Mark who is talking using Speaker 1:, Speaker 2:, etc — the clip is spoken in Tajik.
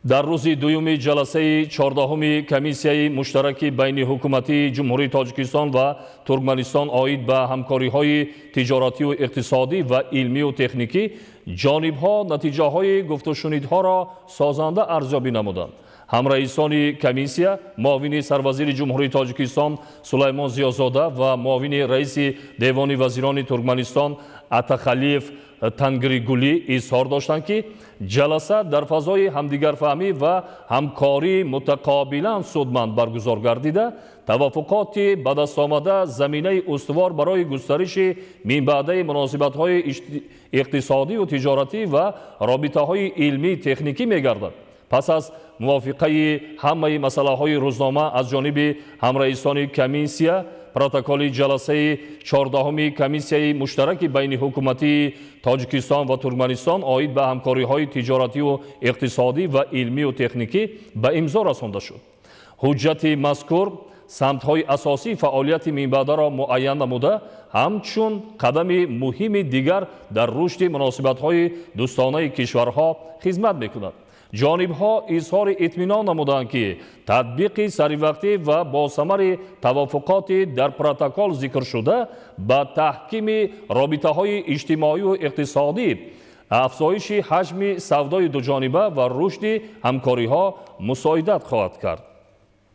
Speaker 1: Дар рӯзи дуюми ҷаласаи 14-уми комиссияи муштараки байниҳукуматии Ҷумҳурии Тоҷикистон ва Туркманистон оид ба ҳамкориҳои тиҷоратию иқтисодӣ ва илмию техникӣ ҷонибҳо натиҷаҳои гуфтушунидҳоро созанда арзёбӣ намуданд. Ҳамраисони комиссия, муовини сарвазири Ҷумҳурии Тоҷикистон Сулаймон Зиёзода ва муовини раиси Девони вазирони Туркманистон Атахалиев Тангригулӣ изҳор доштанд, ки ҷаласа дар фазои ҳамдигарфаҳмӣ ва ҳамкории мутақобилан судманд баргузор гардида, таваффуқоти ба дастомада заминаи устувор барои густариши минбаъдаи муносибатҳои иқтисодию тиҷоратӣ ва робитаҳои илмӣ техникӣ мегардад. Пас аз мувофиқаи ҳамаи масъалаҳои рӯзнома аз ҷониби ҳамраисони комиссия, протоколи ҷаласаи 14-уми комиссияи муштараки байниҳукуматии Тоҷикистон ва Туркманистон оид ба ҳамкориҳои тиҷоративу иқтисодӣ ва илмию техникӣ ба имзо расонда шуд. Ҳуҷҷати мазкур самтҳои асосии фаъолияти минбаъдаро муайян намуда, ҳамчун қадами муҳими дигар дар рушди муносибатҳои дӯстонаи кишварҳо хизмат мекунад. Ҷонибҳо изҳори итминон намуданд, ки татбиқи саривақтӣ ва босамари таваффуқоти дар протокол зикршуда ба таҳкими робитаҳои иҷтимоию иқтисодӣ, афзоиши ҳаҷми савдои дуҷониба ва рушди ҳамкориҳо мусоидат хоҳад кард.